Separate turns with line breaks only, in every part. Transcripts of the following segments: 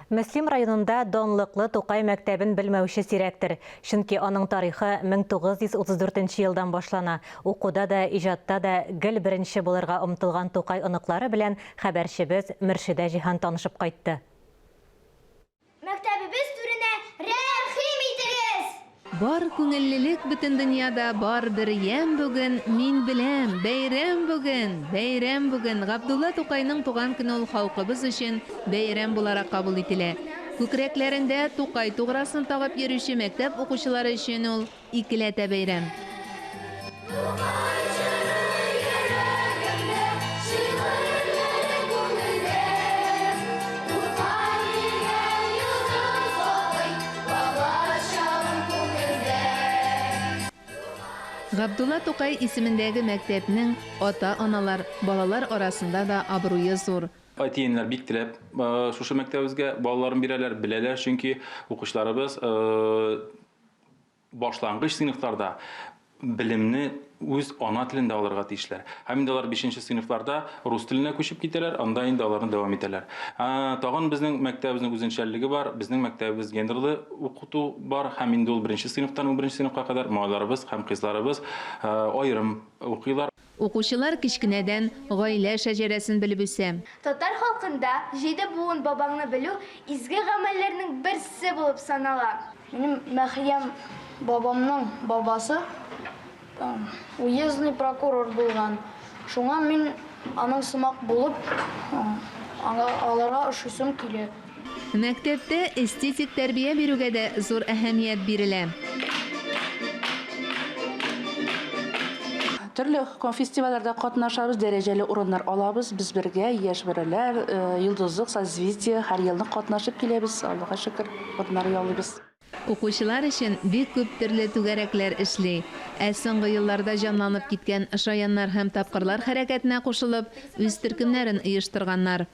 Мөслим районында данлыклы Тукай мәктәбен белмәүче сирәктер. Чөнки аның тарихы 1934 нче елдан башлана. Укуда да, иҗатта да гел беренче булырга омтылган Тукай оныклары белән хәбәрчебез Мөршидә Җиһан танышып кайтты.
Мәктәбебез түренә рәхим итегез!
Бар күңеллелек бөтен дөньяда, бар бер ямь бүген, мин беләм, бәйрәм бүген, бәйрәм бүген, Габдулла Тукайның туган көне ул халкыбыз өчен бәйрәм буларак кабул ителә. Күкрәкләрендә Тукай туграсын тагып йөрүче мәктәп укучылары өчен ул, Икеләтә бәйрәм.
Тукай җыры йөрәгемдә, шигырьләре күңелдә. Тукай дигән йолдыз балкый, бала чагым күңелдә.
Габдулла Тукай исемендәге мәктәпнең ата-аналар, балалар арасында да абруе зур.
Әти-әниләр бик теләп шушы мәктәбебезгә балаларын бирәләр, беләләр, чөнки укучыларыбыз Башлангыч сыйныфларда белемне үз ана телендә алырга тиешләр. Һәм инде алар бишенче сыйныфларда рус теленә күчеп китәләр, анда инде аларны дәвам итәләр. Тагын безнең мәктәбебезнең үзенчәллеге бар, безнең мәктәбебез гендерлы укыту бар һәм инде ул беренче сыйныфтан унберенче сыйныфка кадәр малайларыбыз һәм кызларыбыз аерым укыйлар.
Укучылар кечкенәдән гаилә шәҗәрәсен белеп үсә.
Татар халкында җиде буын бабаңны белү изге гамәлләрнең берсе булып санала.
Минем Мәхиям бабамның бабасы уездный прокурор булган. Шуңа мин аның сымак булып, аларга ошыйсым килә.
Мәктәптә эстетик тәрбия бирүгә дә зур әһәмият бирелә.
Төрле фестивальләрдә катнашабыз, дәрәҗәле урыннар алабыз. Без бергә, Яшь бөреләр, Йолдызлык, Созвездие һәр елны катнашып киләбез. Аллага шөкер, урыннар яулыйбыз.
Укучылар өчен бик күп төрле түгәрәкләр эшли. Ә соңгы елларда җанланып киткән Шаяннар һәм тапкырлар хәрәкәтенә кушылып, үз төркемнәрен оештырганнар.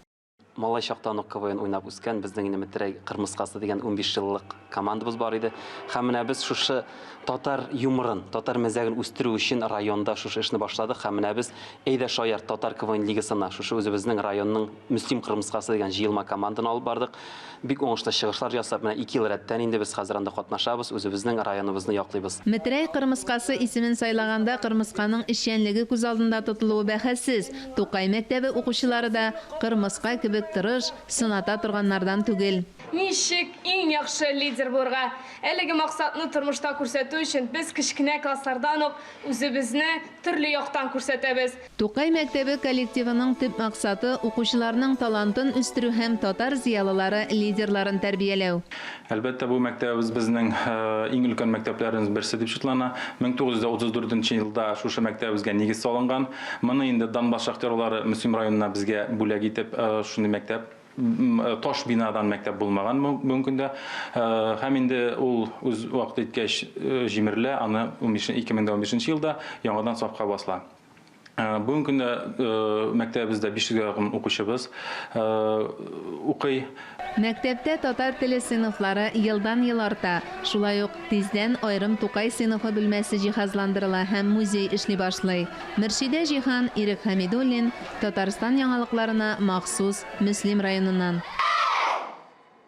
Малай чактан ук КВН уйнап үскән, безнең инде Метрәй кырмыскасы дигән 15 еллык командабыз бар иде. Һәм менә без шушы татар юморын, татар мәзәген үстерү өчен районда шушы эшне башладык. Һәм менә без Әйдә шаярт татар КВН лигасына шушы үзебезнең районның Мөслим кырмыскасы дигән җыелма команданы алып бардык. Бик уңышлы чыгышлар ясап, менә ике ел рәттән инде без хәзер анда катнашабыз, үзебезнең районыбызны яклыйбыз.
Метрәй кырмыскасы исемен сайлаганда кырмысканың эшчәнлеге күз алдында тотылуы бәхәссез. Тукай мәктәбе укучылары да кырмыска кебек тырыш, сыната торганнардан түгел.
Ничек иң яхшы лидер булырга? Әлеге максатны тормышта күрсәтү өчен без кечкенә класслардан ук үзебезне төрле яктан күрсәтәбез.
Тукай мәктәбе коллективының төп максаты, укучыларның талантын үстерү һәм татар зыялылары лидерларын тәрбияләү.
Әлбәттә, бу мәктәбебез безнең иң өлкән мәктәпләребезнең берсе дип шутлана. 1934 нче елда шушы мәктәбебезгә нигез салынган. Моны инде Донбасс шахтерлары Мөслим районына безгә бүләк итеп, шундый мәктәп, таш бинадан мәктәп булмаган бүгенге көндә. Һәм инде ул үз вакыты иткәч җимерелә, аны 2015 нче елда яңадан сафка басыла. Бүгенге көндә мәктәбебездә 500 гә якын укучыбыз укый.
Мәктәптә татар теле сыйныфлары елдан-ел арта. Шулай ук тиздән аерым Тукай сыйныфы бүлмәсе җиһазландырыла һәм музей эшли башлый. Мөршидә Җиһан, Ирек Хәмидуллин, Татарстан яңалыкларына махсус Мөслим районыннан.